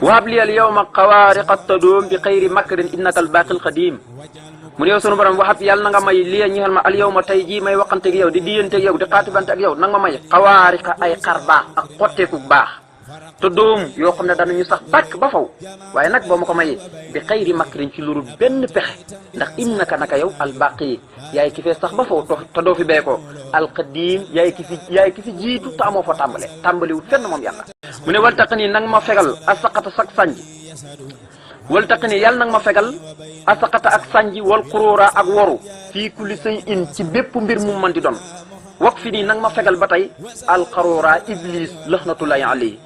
wahab li al yawma xawaariqa tadoom bi xayri makrin innaka al baqil qadim mu ne yow sunu borom wahab yàlla na nga may li ñeel ma al yawma tey jii may waxante ak yow di diyante ak yow di xaatibante ak yow na nga ma may xawaariqa ay xar baax ak xotteeku baax te doom yoo xam ne danañu sax bàkk ba faw waaye nag boo ma ko mayee bi xayri makrin ci lurul benn pexe ndax innaka naka yow albaqi yaay ki fee sax ba faw te doo fi bee ko alqadim yaay ki fi jiitu te amoo fa tàmbaliwul fenn moom yàlla mu ne wal taq nii nang ma fegal asaqata sak sànji wal taq nii yàlla nang ma fegal asaqata ak sànji wal xuróora ak woru fii kulli say in ci bépp mbir mu mën di doon wak fi nii nang ma fegal ba tey alxaroora iblis laxnatullahi alayhi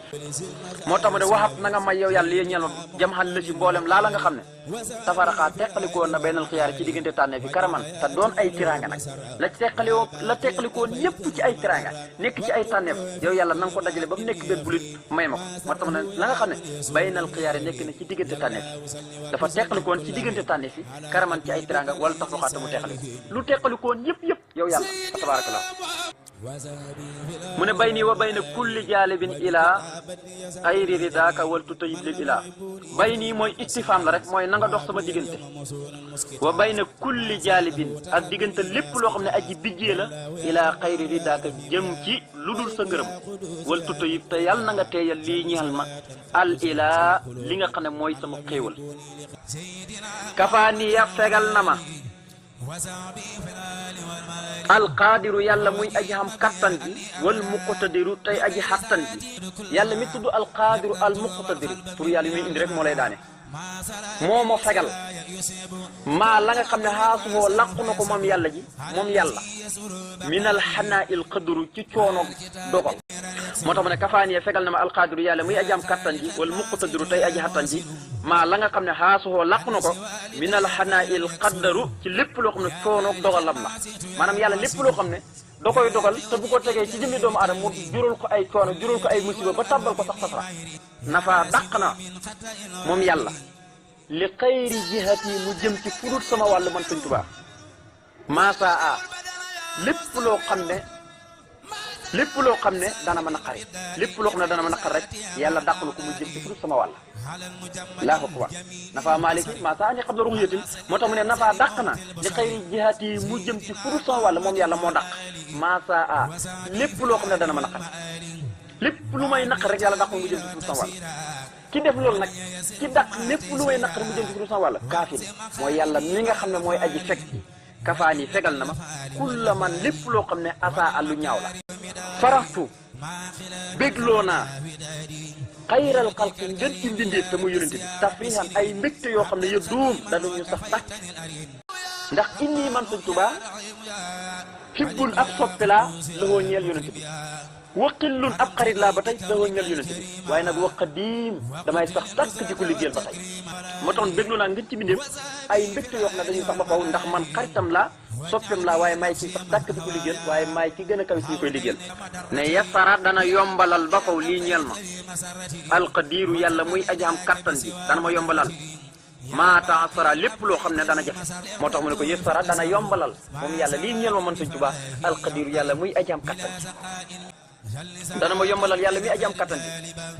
moo tax ma ne waxab na nga may yow yàlla yéen ñeel ma jam xal la ci mboolem laa la nga xam ne tafaraxaa teqalikoon na benn xiyaar ci diggante tànne fi karaman te doon ay tiraanga nag la teqalikoon yépp ci ay tiraanga nekk ci ay tànneef yow yàlla na nga ko dajale ba mu nekk benn bulit may ma ko moo tax ma ne la nga xam ne baynal xiyaar nekk na ci diggante tànneef dafa teqalikoon ci diggante tànneef yi karaman ci ay tiraanga wala tax waxaata mu teqaliko lu teqalikoon yépp yow yàlla tabarakallah mu ne bay nii wa bay na kulli jaalibin ilaa xayri ridaaka wal tutayib lil ilaa bay nii mooy istifaam la rek mooy na nga dox sama diggante wa bay na kulli jaalibin ak diggante lépp loo xam ne aji bijjee la ilaa xayri ridaaka jëm ci lu dul sa ngërëm wal tutayib te yàlla na nga teeyal lii ñeel ma al ilaa li nga xam ne mooy sama xéewal kafaaniya fegal na ma alqaadiru yàlla muy aji xam kattan bi wal muqtadiru tey aji xattan bi yàlla mi tudd alqaadiru al muqtadiru pour yàlla muy indi rek moo lay daane moo ma fegal maa la nga xam ne xaasuhoo làqu na ko moom yàlla ji moom yàlla minal xanaa il qadru ci coono dogal moo tax ma ne kafaaniye fegal na ma alqaadiru yàlla muy aji am kattan ji wal muqtadiru tey aji xattan ji maa la nga xam ne xaasuhoo làqu na ko minal xanaa il qadru ci lépp loo xam ne coono dogalam la maanaam yàlla lépp loo xam ne da koy dogal te bu ko tegee ci jëmmi doomu aadama mu jural ko ay coono jural ko ay musiba ba tàbbal ko sax safara nafa dàq na moom yàlla li xayri jihat yi mu jëm ci fudut sama wàllu man Sëñ Tuubaa maasaa a lépp loo xam ne dana ma naqari lépp loo xam ne dana ma naqari rek yàlla dàq na ko mu jëm ci fudut sama wàll laa ko kuba nafa maliki maasaa ni xam la ruxyatin moo tax mu ne nafa dàq na li xayri jihat yi mu jëm ci fudut sama wàll moom yàlla moo dàq maasaa a lépp loo xam ne dana ma naqari lépp lu may naqari rek yàlla dàq na mu jëm ci fudut sama wàll ki def loolu nag ki dàq lépp lu may naqari mu jëm ci fudut sama wàll kaafin mooy yàlla mi nga xam ne mooy aji fekk kafaani fegal na ma kulla man lépp loo xam ne asa allu ñaaw la faraxtu bégloo naa xayral xalqi ngën ci mbindeef te muy yonente bi tafrihan ay mbégte yoo xam ne ya duum dañuñu sax dàkk ndax inni man Sëñ Tuubaa hibbun ab soppe laa la woo ñeel yonente bi waqillun ab xarit laa ba tey da woo ñeel yonente bi waaye nag waqadim damay sax dàkk di ko liggéeyal ba tey moo taxoon bégloo naa ngën ci mbindeef ay mbégte yoo xam ne dañuy sax ba faw ndax man xaritam laa soppem laa waaye maay ci sax dàkk di ko liggéeyal waaye maay ki gën a kaw ci koy liggéeyal ne yasara dana yombalal ba faw lii ñeel ma alqadiru yàlla muy aji am kattan bi dana ma yombalal maa taasara lépp loo xam ne dana jafe moo tax mu ne ko yasara dana yombalal moom yàlla lii ñeel ma man Sëñ Tuubaa alqadiru yàlla muy aji am kattan bi dana ma yombalal yàlla muy aji am kattan bi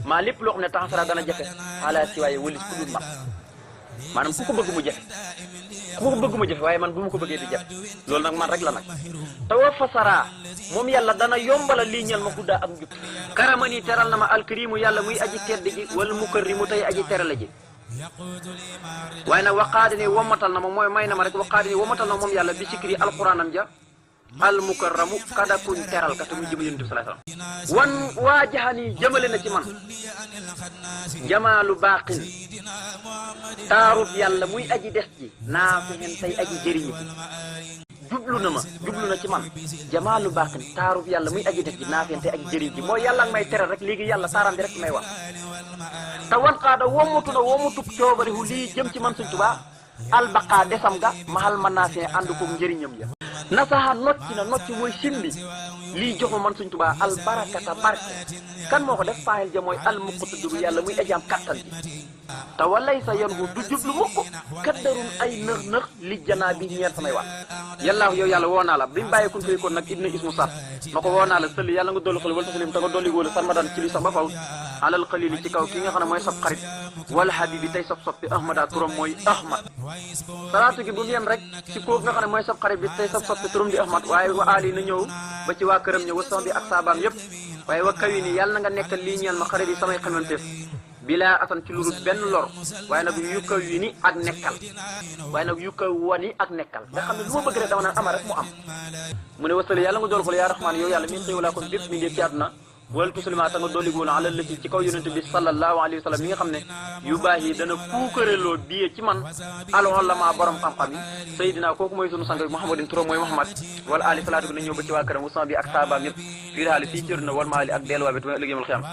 maa lépp loo xam ne taasara dana jafe xaalaa si waaye wëlis ku dul man maanaam ku ko bëgg mu jafe waaye man bu ma ko bëggee di jafe loolu nag man rek la nag te wa fasara moom yàlla dana yombalal lii ñel ma guddaa ak njub karamani teral na ma alkarimu yàlla muy aji tedd ji wala mukarrimu tey aji terale ji waaye nag waqaadi ni womatal na ma mooy may na ma rek waqaadi ni womatal na ma moom yàlla bi sikri alquranam ja al mukarramu kada kuñ teral ka te muy jëm yonent bi sallallahu alayhi wasallam wan waa jaxani jëmale na ci man jamaalu baaqin taarub yàlla muy aji des ji naa fi hen tey aji jëriñu ci jublu na ci man jamaalu baaqin taarub yàlla muy aji des ji naa fi hen tey aji jëriñu ci mooy yàlla ak may teral rek léegi yàlla taaram bi rek may wax te wan xaada womatub coobarihu lii jëm ci man Sëñ Tuubaa albaqaa desam ga mahal man naa fi ànd ko njëriñam ya nasaha nocci mooy simbi lii jox ma man Sëñ Tuubaa albarakata barke kan moo ko def faayil ja mooy almuqtadiru yàlla muy ajaam kattan bi te walay sa yan hu du jublu mukk kaddarun ay nëx li janaa bi ñeer samay wax yàllaahu yow yàlla woo naa la bi mu bàyyee kun faykoon nag ibnu ismu sat na ko woo naa la sëlli yàlla nga dolli xel wala taslim te nga dolli góolu sarmadan ci li sax ba faw alal xalili ci kaw ki nga xam ne mooy sab xarit wala habibi tey sab soppi ahmada turam mooy ahmad salaatu gi bu mu yem rek ci kooku nga xam ne mooy sab xarit bi tey sab soppi turam di ahmad waaye wa ali na ñëw ba ci waa këram ñëw wa sax bi ak saabaam yépp waaye wa kawi ni yàlla na nga nekkal lii ñeel ma xarit yi samay xamanteef bilaa atan ci lurut benn lor waaye nag yu kaw yi ni ak nekkal waaye nag yu kaw wani ak nekkal nga xam ne lu ma bëgg rek dama naan ama rek mu am mu ne wasali yàlla nga dool xol yaa raxmaan yow yàlla min xéewalaa kon bépp mi ngi ci àdduna wala tuslima ta nga dolligóolu ala lati ci kaw yonente bi sallallahu alayhi wa sallam mi nga xam ne yu baax yi dana puukareloo biyee ci man alolama borom xam-xam yi sayidina kooku mooy sunu sang bi muhammadin turam mooy muhammad wala ali salaatu bi na ñëw ba ci waa këram wasan bi ak saabaam yëpp fii daali fii cër na wal maali ak delluwaa bi tamit ëllëg yawmal xiyaam